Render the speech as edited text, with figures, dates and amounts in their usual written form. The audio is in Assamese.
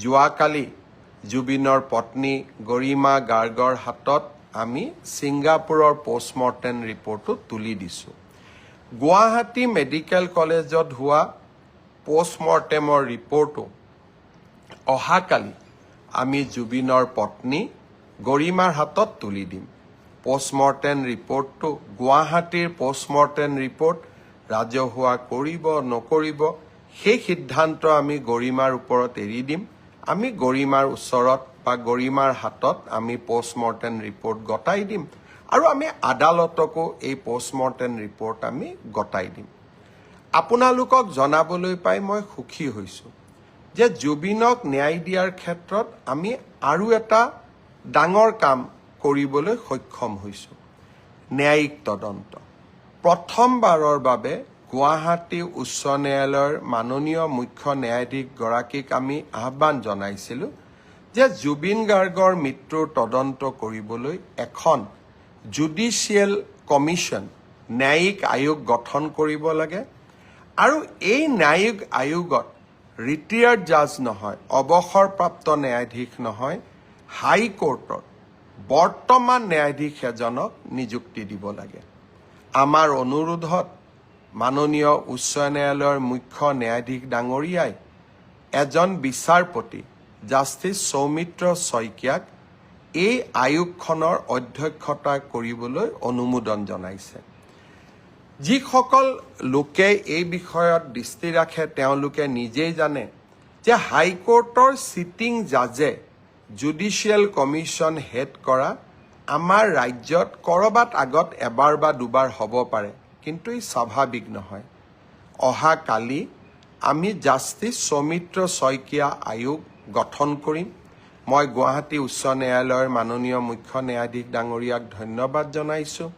যোৱাকালি জুবিনৰ পত্নী গৰিমা গাৰ্গৰ হাতত আমি ছিংগাপুৰৰ পষ্টমৰ্টেম ৰিপৰ্টটো তুলি দিছোঁ। গুৱাহাটী মেডিকেল কলেজত হোৱা পষ্টমৰ্টেমৰ ৰিপৰ্টো অহাকালি আমি জুবিনৰ পত্নী গৰিমাৰ হাতত তুলি দিম। পষ্টমৰ্টেম ৰিপৰ্টটো, গুৱাহাটীৰ পষ্টমৰ্টেম ৰিপৰ্ট ৰাজহুৱা কৰিব নকৰিব, সেই সিদ্ধান্ত আমি গৰিমাৰ ওপৰত এৰি দিম। আমি গৰিমাৰ ওচৰত বা গৰিমাৰ হাতত আমি পষ্টমৰ্টেম ৰিপৰ্ট গতাই দিম আৰু আমি আদালতকো এই পষ্টমৰ্টেম ৰিপৰ্ট আমি গতাই দিম। আপোনালোকক জনাবলৈ পাই মই সুখী হৈছোঁ যে জুবিনক ন্যায় দিয়াৰ ক্ষেত্ৰত আমি আৰু এটা ডাঙৰ কাম কৰিবলৈ সক্ষম হৈছোঁ। ন্যায়িক তদন্ত প্ৰথমবাৰৰ বাবে গুৱাহাটী উচ্চ ন্যায়ালয়ৰ মাননীয় মুখ্য ন্যায়াধীশগৰাকীক আমি আহ্বান জনাইছিলোঁ যে জুবিন গাৰ্গৰ মৃত্যুৰ তদন্ত কৰিবলৈ এখন জুডিচিয়েল কমিশ্যন, ন্যায়িক আয়োগ গঠন কৰিব লাগে আৰু এই ন্যায়িক আয়োগত ৰিটায়াৰ্ড জাজ নহয়, অৱসৰপ্ৰাপ্ত ন্যায়াধীশ নহয়, হাইকোৰ্টৰ বৰ্তমান ন্যায়াধীশ এজনক নিযুক্তি দিব লাগে। আমাৰ অনুৰোধত মাননীয় উচ্চ ন্যায়ালয়ৰ মুখ্য ন্যায়াধীশ ডাঙৰীয়াই এজন বিচাৰপতি জাষ্টিছ সৌমিত্ৰ শইকীয়াক এই আয়োগখনৰ অধ্যক্ষতা কৰিবলৈ অনুমোদন জনাইছে। যিসকল লোকে এই বিষয়ত দৃষ্টি ৰাখে, তেওঁলোকে নিজেই জানে যে হাইকোৰ্টৰ ছিটিং জাজে জুডিচিয়েল কমিশ্যন হেড কৰা আমাৰ ৰাজ্যত ক'ৰবাত আগত এবাৰ বা দুবাৰ হ'ব পাৰে, কিন্তু ই স্বাভাৱিক নহয়। অহা কালি আমি জাষ্টিছ সৌমিত্ৰ শইকীয়া আয়োগ গঠন কৰিম। মই গুৱাহাটী উচ্চ ন্যায়ালয়ৰ মাননীয় মুখ্য ন্যায়াধীশ ডাঙৰীয়াক ধন্যবাদ জনাইছোঁ।